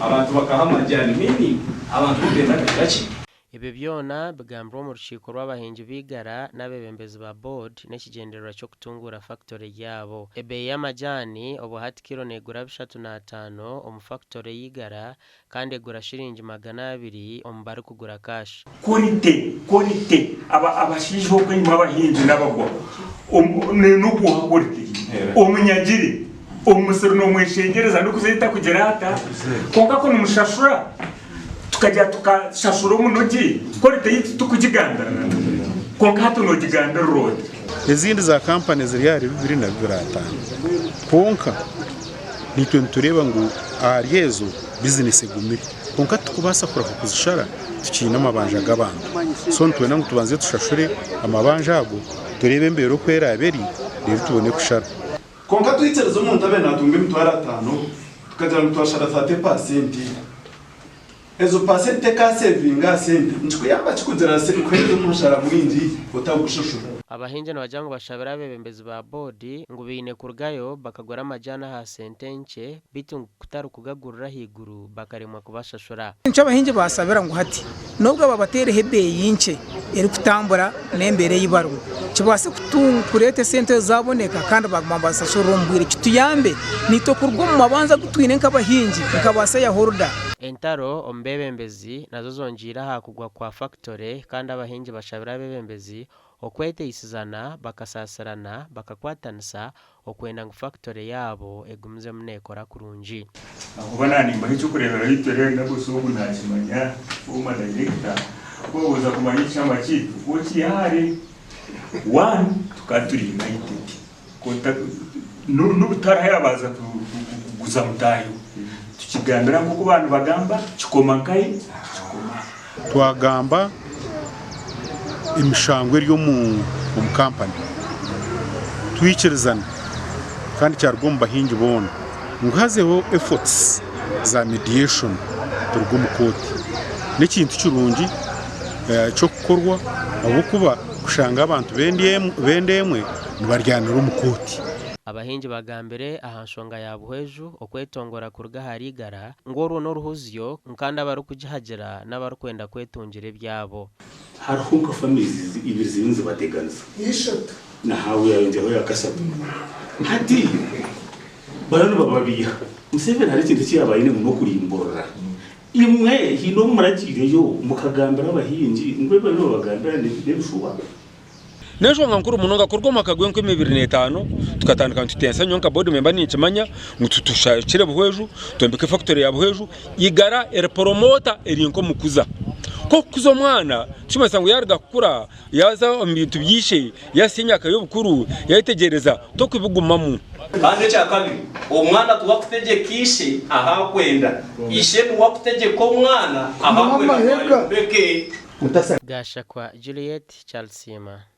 Abantu bakaha amajani meaning abantu bo nibenda kugira ki? Ebyo byona bigambirwe omu rukiiko rw'abahingi b'eigara n'abeebembezi ba board n'ekigyendererwa ky'okutunguura fakitore yaabo. Ebeeyi y'amajaani obwa hati kiro neegura 305 omu fakitore y'eigara kandi egura shiringi 200 omu barikugura cash. Quality, quality, aba abashaija okwo enyima abahingi n'abagwa n'okuha quality. Omunyagire omu musiri nomweshengyereza n'okuzeeta kugira ata? Kwonka ku nimushashura Tukagira tukashashura omunogi quality ei titukugigambirira kwonka hati nogigambirira ota? Ezindi za kampani ziri ahari 2025 kwonka naitwe nitureeba ngu ahari ezo bizinesi egumire kwonka titukubaasa kurahuka kuzishara tukiine amabanja g'abantu so nitwenda ngu tubanze tushashure amabanja ago tureebe embeera oku eraabe eri reero tubone kushara. Kwonka twikirize omuntu abe naatunga emitwaro ataano, tukagira ngu twashara thate paasenti. Ezo paasenti tekaaseevinga aha sente. Nikikuyamba ki kugira kuheereza omushara mwingi otarikushashura? Abahingi nibagira ngu bashabire abeebembezi ba boodi ngu baine kurugayo bakagura amajaani aha sente nkye beitu ngu kutari kugagurira ahaiguru bakaremwa kubashashura. Nikyo abahingi baasabira ngu hati n'obu babateereho ebeeyi nkye erikutambura n'embeera ei barimu, kibaase kureeta esente ezo zaaboneka kandi baaguma nibazisashurira omu bwire kituyambe naitwe kuruga omu mabanja agu twine nk'abahingi nka ba seyahoruda. Entaro omu beebembezi nazo zongyeire aha kugwa kwa fakitore kandi abahingi bashabire abeebembezi okweteisizana bakasaasirana bakakwatanisa okwenda ngu fakitore yaabo egumizemu neekora kurungi. Ahakuba naanimbaha eky'okureeberaho itwe reero Nabosi ogu naakimanya, former director, ku waaheza kumanya ekihama kyaitu, ku okiiha hare, one, tukaba turi united, ku ota, n'obu tihariho ayaabanza kuguza mutaahi we, tukigambira nk'oku baaba nibagamba, kikoma nkahi? Kikoma aha. Twagamba emishango eri omu kampani twikirizana kandi kyaruga omu bahingi boona ngu hazeho efforts za mediation kuruga omu kooti. N'ekintu kirungi ky'okukorwa ahabw'okuba kushanga abantu b'enda emwe nibaryanira omu kooti. Abahingi bagambire aha nshonga ya Buhweju okwetongora kuruga ahari Igara ngu orwo n'oruhuzyo kandi abarikugihagira n'abarikwenda kwetungira ebyabo. Hariho nka families ibiri ziriyo nizibateganisa. Ishatu. Nahawe yayongyeraho eya kashatu. Hati bariyo nibababiiha. Museveni hariho ekintu eki yaaba aine ngu n'okurimburira. Imwe haine obu muragiireyo mukagambira abahingi ngu ebi bariyo nibabagambira n'ebishuba? N'enshonga nkuru munonga kuruga omu mwaka gw'enkumi ibiri n'etaano tukatandika nitutensa nyowe nka board member ninkimanya ngu tushakire Buhweju twombeke factory ya Buhweju Igara eri promoter eri nk'omukuza. Ku okukuza omwana tikimanyisa ngu yaruga kukura yaza omu bintu by'ishe yahitsya emyaka y'obukuru yayetegyereza tokubigumamu. Kandi ekya kabiri, omwana tiwe akutegyeka ishe ahu akwenda, ishe niwe akutegyeka omwana ahu akwenda ngu ayombeke. Gashakwa Juliet Kyalisiima.